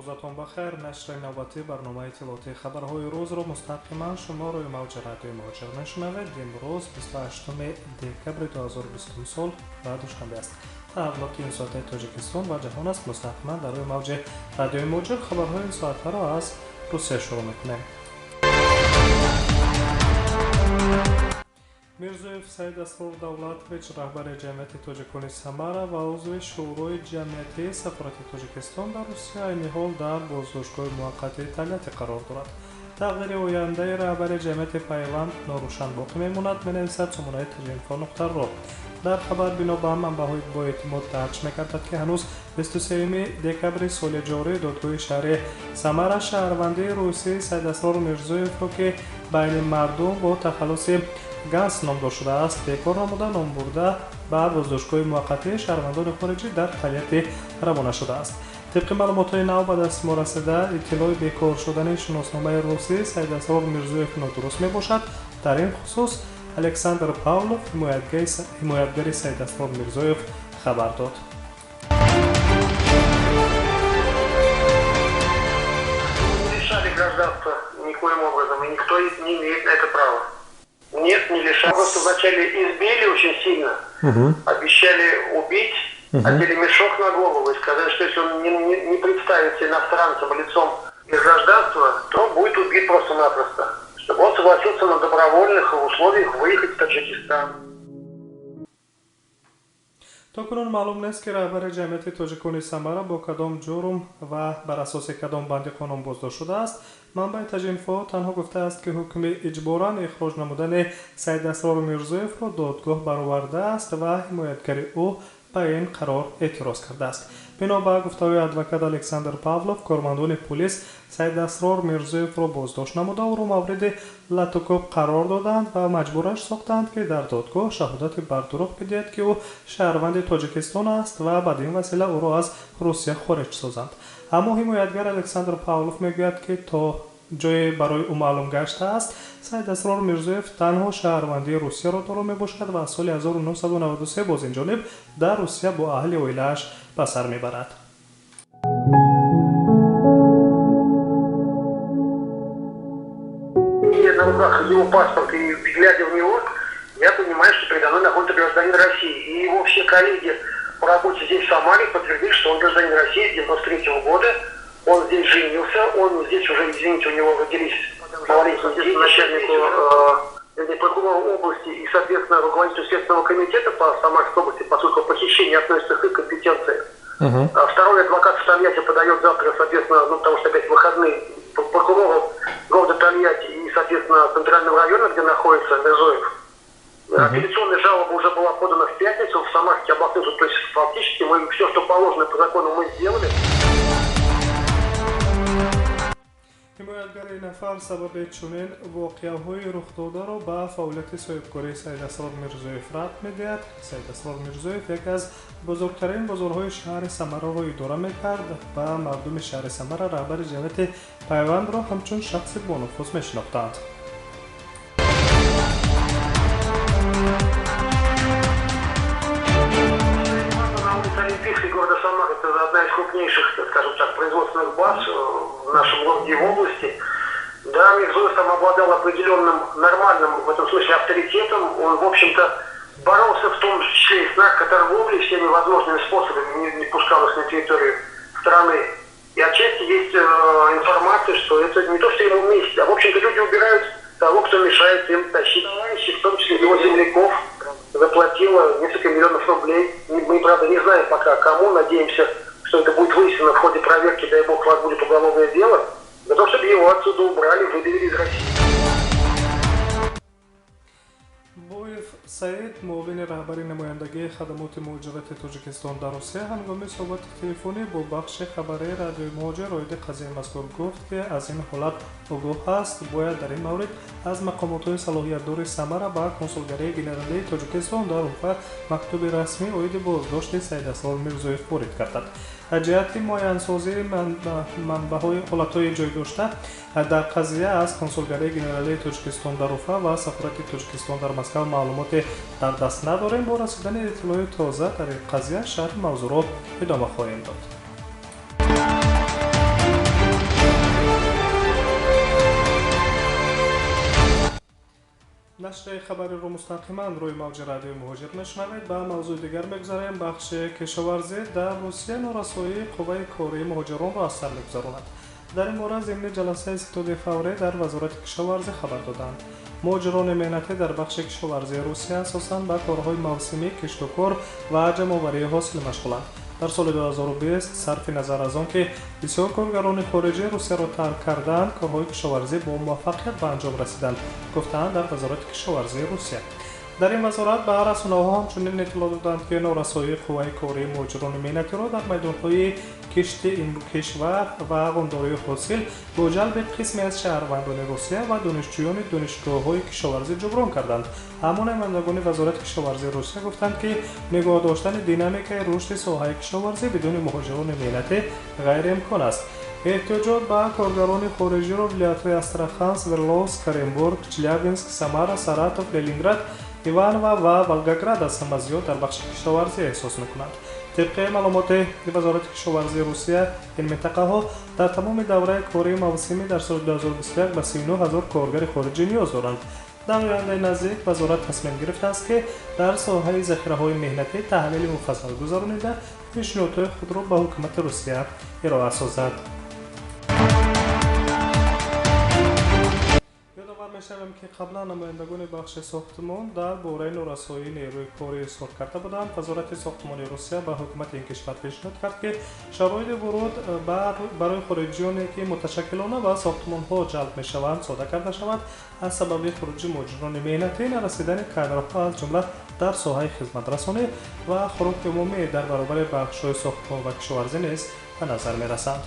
Рӯзатон бахайр. Нашри навбатии барномаи иттилоотии хабарҳои рӯзро мустақиман шумо рӯи мавҷи радиои Муҳоҷир мешунавед. Имрӯз 28 декабри 2020 сол ва душанбе аст. Таҳаввулоти ин соатаи Тоҷикистон ва ҷаҳон аст. Мустақиман дар рӯи мавҷи радиои Муҳоҷир хабарҳои ин соатаро аз Русия шурӯъ мекунем. Мирзоев Саид Асрор Давлатович, раҳбари ҷамъияти тоҷикони Самара ва узви Шӯрои ҷамъиятии сафорати Тоҷикистон дар Русия, айни ҳол дар боздоштгоҳи муваққатии Тольятти қарор дорад. Тақдири ояндаи раҳбари ҷамъияти Пайванд норӯшан боқӣ мемонад, менависад сомонаи Таҷинфо.ру. Дар хабар бино ба манбаъҳои боэътимод дарҷ мекардад, ки ҳанӯз 23 декабри соли ҷорӣ додгоҳи шаҳри Самара шаҳрвандии русии Саид Асрор Мирзоевро, ки байни мардум бо тахаллуси Ганс номдор шудааст, бекор намуда номбурда ба боздоштгоҳи муваққатии шаҳрвандони хориҷӣ дар Тольятти равона шудааст. Тибқи маълумотҳои нав ба даст мо расида, иттилои бекор шудани шиносномаи русии Саид Асрор Мирзоев нодуруст мебошад. Дар ин хусус Александр Павлов, ҳимоятгари Саид Асрор Мирзоев, хабар дод. Лишали гражданства никоим образом, и никто не имеет на это права. Нет, не лишали. Просто вначале избили очень сильно, обещали убить, одели мешок на голову и сказали, что если он не представится иностранцем лицом без гражданства, то он будет убит просто-напросто. Чтобы он согласился на добровольных условиях выехать в Таджикистан. То кунун маълум нест, ки раҳбари ҷамъияти тоҷикони Самара бо кадом ҷурм ва бар асоси кадом банди қонун боздошт шудааст. Манбаи Таҷинфо танҳо гуфтааст, ки ҳукми иҷборан ихроҷ намудани Саид Асрор Мирзоевро додгоҳ баровардааст ва ҳимоятгари ӯ ба ин қарор эътироз кардааст. Бино ба гуфтаҳои адвокат Александр Павлов, кормандони пулис Саид Асрор Мирзоевро боздошт намуда, ӯро мавриди латукӯб қарор доданд ва маҷбураш сохтанд, ки дар додгоҳ шаҳодати бардурӯғ бидиҳад, ки ӯ шаҳрванди Тоҷикистон аст ва бад ин васила ӯро аз Русия хориҷ созанд. Аммо ҳимоятгар Александр Павлов мегӯяд, ки то ҷое барои ӯ маълум гаштааст, Саид Асрор Мирзоев танҳо шаҳрвандии Русияро доро мебошад ва аз соли 1993 боз ин ҷониб дар Русия бо аҳли оилааш ба сар мебарад. На руках его паспорт и глядя в него, я понимаю, что передо мной находится гражданин России. И его все коллеги по работе здесь в Самаре подтвердили, что он гражданин России с 1993 года. Он здесь женился, он здесь уже, извините, у него родились малолетние дети. Начальнику прокурора области и, соответственно, руководителю Следственного комитета по Самарской области, поскольку похищение относится к их компетенции. Второй адвокат в Тольятти подает завтра, соответственно, ну, потому что опять выходные, прокурору города Тольятти и, соответственно, Центрального района, где находится Мирзоев. Апелляционная жалоба уже была подана в пятницу в Самарский областной суд. То есть фактически мы все, что положено по закону, мы сделали. Ҳимоятгари нафар сабаби чунин воқеаҳои рухдодаро ба фаъолияти соҳибкории Саид Асрор Мирзоев рабт медиҳад. Саид Асрор Мирзоев яке аз бузургтарин бозорҳои шаҳри Самараро идора мекард ва мардуми шаҳри Самара раҳбари ҷамъияти Пайвандро ҳамчун шахси бонуфуз мешинохтанд. На улице Олимпийской города Самары, это одна из крупнейших, скажем так, производственных баз в нашем городе и в области. Да, Мирзоев там обладал определенным нормальным, в этом смысле, авторитетом. Он, в общем-то, боролся в том числе и с наркоторговлей всеми возможными способами, не пускал их на территорию страны. И отчасти есть информация, что это не то, что ему месть, а, в общем-то, люди убирают того, кто мешает им тащить товарищей, в том числе его земляков, заплатило несколько миллионов рублей. Мы, правда, не знаем пока кому, надеемся, что это будет выяснено в ходе проверки, дай бог, у вас будет уголовное дело, для того, чтобы его отсюда убрали, выдавили из России. Боев Саид, муовини раҳбари намояндагии хадамоти муҳоҷирати Тоҷикистон дар Русия, ҳангоми суҳбати телефонӣ бо бахши хабарии радиои Муҳоҷир оиди қазияи мазкур гуфт, ки аз ин ҳолат огоҳ аст. Бояд дар ин маврид аз мақомотҳои салоҳиятдори Самара ба консулгарии генералии Тоҷикистон дар Уфа мактуби расмӣ оиди боздошти Саид Асрор Мирзоев ворид гардад. Ҷиҳати муайянсозии манбаъҳои ҳолатҳои ҷойдошта дар қазия аз консулгарии генералии Тоҷикистон дар Уфа ва сафорати Тоҷикистон дар Москва маълумоте дар даст надорем. Бо расидани иттилои тоза дар ин қазия шарҳи мавзӯъро идома хоҳем дод. Нашри хабариро мустақиман рӯи мавҷи радиои Муҳоҷир мешунавед. Ба мавзӯи дигар мегузарем. Бахши кишоварзӣ дар Русия норасоии қувваи кории муҳоҷиронро аз сар мегузаронад. Дар ин бора зимни ҷаласаи ситоди фаврӣ дар Вазорати кишоварзӣ хабар доданд. Муҳоҷирони меҳнатӣ дар бахши кишоварзии Русия асосан ба корҳои мавсимӣ, киштукор ва ҷамъоварии ҳосил машғуланд. Дар соли 2020 сарфи назар аз он ки бисёр коргарони хориҷии Русияро тарк карданд, корҳои кишоварзӣ бо муваффақият ба анҷом расиданд, гуфтаанд дар Вазорати кишоварзии Русия. Дар ин вазорат ба расонаҳо ҳамчунин иттилоъ доданд, ки норасоии қувваи кории муҳоҷирони меҳнатиро дар майдонҳои кишти ин кишвар ва ғундории ҳосил бо ҷалби қисме аз шаҳрвандони Русия ва донишҷӯёни донишгоҳҳои кишоварзӣ ҷуброн карданд. Аммо намояндагони Вазорати кишоварзии Русия гуфтанд, ки нигоҳ доштани динамикаи рушди соҳаи кишоварзӣ бидуни муҳоҷирони меҳнатӣ ғайриимкон аст. Эҳтиёҷот ба коргарони хориҷиро вилоятҳои Астрахан, Свердловск, Оренбург, Челябинск, Самара, Саратов, Ленинград, Иваново ва Волгоград аз ҳама зиёд дар бахши кишоварзӣ эҳсос мекунанд. Тибқи маълумоти Вазорати кишоварзии Русия, ин минтақаҳо дар тамоми давраи кории мавсимӣ дар соли 2021 ба 39 ҳазор коргари хориҷӣ ниёз доранд. Дар ояндаи наздик вазорат тасмим гирифтааст, ки дар соҳаи захираҳои меҳнатӣ таҳлили муфассал гузаронида, пешниҳодҳои худро ба ҳукумати Русия ироа созад. Мешавем, ки қаблан намояндагони бахши сохтмон дар бораи норасоии нерӯи корӣ изҳор карда буданд. Вазорати сохтмони Русия ба ҳукумати ин кишвар пешниҳод кард, ки шароити вуруд барои хориҷиёне, ки муташаккилона ба сохтмонҳо ҷалб мешаванд, сода карда шавад. Аз сабаби хуруҷи муҳоҷирони меҳнатӣ нарасидани кадрҳо аз ҷумла дар соҳаи хизматрасонӣ ва хӯроки умумӣ дар баробари бахшҳои сохтмон ва кишоварзӣ низ ба назар мерасанд.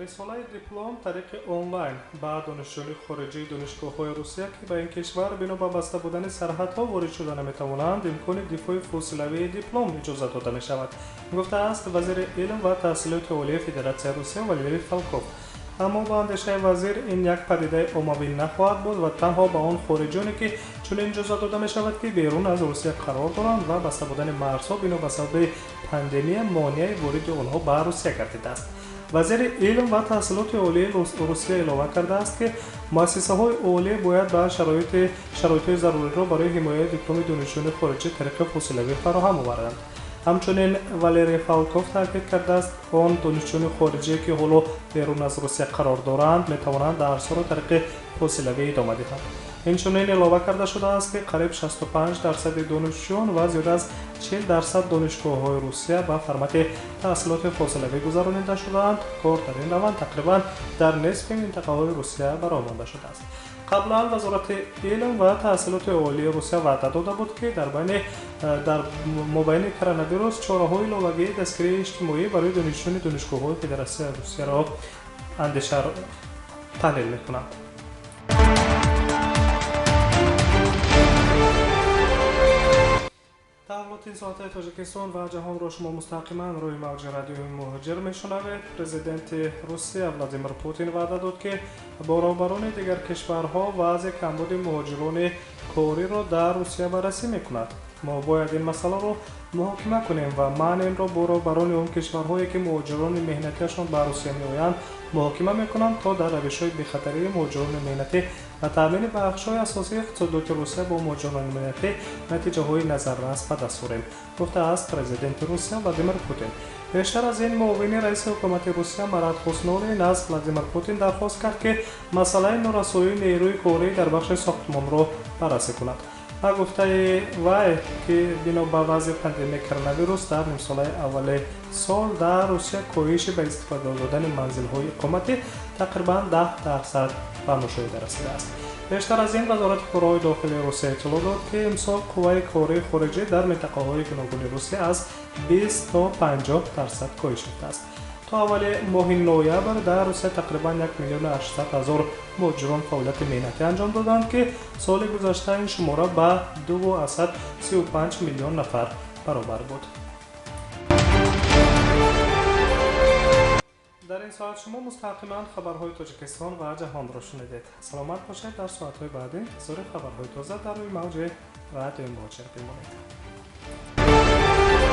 Рисолаи диплом тариқи онлайн ба донишҷӯёни хориҷии донишгоҳҳои Русия, ки ба ин кишвар бино ба баста будани сарҳадҳо ворид шуда наметавонанд, имкони дифои фосилавии диплом иҷозат дода мешавад, гуфтааст вазири илм ва таҳсилоти олии Федератсияи Русия Валерий Фалков. Аммо ба андешаи вазир ин як падидаи оммавӣ нахоҳад буд ва танҳо ба он хориҷиёне, ки чунин иҷозат дода мешавад, ки берун аз Русия қарор доранд ва баста будани марзҳо бино ба сабаби пандемия монеаи вориди онҳо ба Русия гардидааст. Вазири илм ва таҳсилоти олии Русия илова кардааст, ки муассисаҳои олӣ бояд ба шароитҳои заруриро барои ҳимояи дипломи донишҷӯёни хориҷӣ тариқи фосилавӣ фароҳам оваранд. Ҳамчунин Валерий Фалков таъкид кардааст, он донишҷӯёни хориҷие, ки ҳоло берун аз Русия қарор доранд, метавонанд дарсҳоро тариқи фосилавӣ идома диҳанд. Инчунин илова карда шудааст, ки қариб 65% донишҷӯён ва зиёда аз 40% донишгоҳҳои Русия ба формати таҳсилоти фосилавӣ гузаронида шудаанд. Кор дар ин раванд тақрибан дар нисфи минтақаҳои Русия бароҳ монда шудааст. Қаблан Вазорати илм ва таҳсилоти олии Русия ваъда дода буд, ки дар мобайни коронавирус чораҳои иловагии дастгирии иҷтимоӣ барои донишҷӯёни донишгоҳҳои Федератсияи Русияро андеша таҳлил мекунанд. Таҳаввулоти соатаи Тоҷикистон ва ҷаҳонро шумо мустақиман рӯи мавҷи радиои Муҳоҷир мешунавед. Президенти Русия Владимир Путин ваъда дод, ки бо роҳбарони дигар кишварҳо вазъи камбуди муҳоҷирони кориро дар Русия баррасӣ мекунад. Мо бояд ин масъаларо муҳокима кунем ва ман инро бо роҳбарони он кишварҳое, ки муҳоҷирони меҳнатиашон ба Русия меоянд, муҳокима мекунам, то дар равишҳои бехатарии муҳоҷирони меҳнатӣ ва таъмини бахшҳои асосии иқтисодиёти Русия бо муҳоҷирони меҳнатӣ натиҷаҳои назаррас ба даст орем, гуфтааст президенти Русия Владимир Путин. Бештар аз ин муовини раиси ҳукумати Русия Марат Хуснуллин аз Владимир Путин дархост кард, ки масъалаи норасоии нерӯи корӣ дар бахши сохтмонро баррасӣ кунад. Ба гуфтаи вай, ки бино ба вазъи пандемияи коронавирус дар нимсолаи аввали сол дар Русия коҳиши ба истифода додани манзилҳои иқоматӣ тақрибан 10% ба мушоҳида расидааст. Бештар аз ин Вазорати корҳои дохилии Русия иттилоъ дод, ки имсол қувваи кории хориҷӣ дар минтақаҳои гуногуни Русия аз 20 то 50% коҳиш ёфтааст. То аввали моҳи ноябр дар Русия тақрибан 1 800 000 муҳоҷирон фаъолияти меҳнатӣ анҷом доданд, ки соли гузашта ин шумора ба 2,35 миллион нафар баробар буд. Дар ин соат шумо мустақиман хабарҳои Тоҷикистон ва ҷаҳонро шунидед. Саломат бошед. Дар соатҳои баъдӣ интизори хабарҳои тоза дар рӯи мавҷи радиои Муҳоҷир бимонед.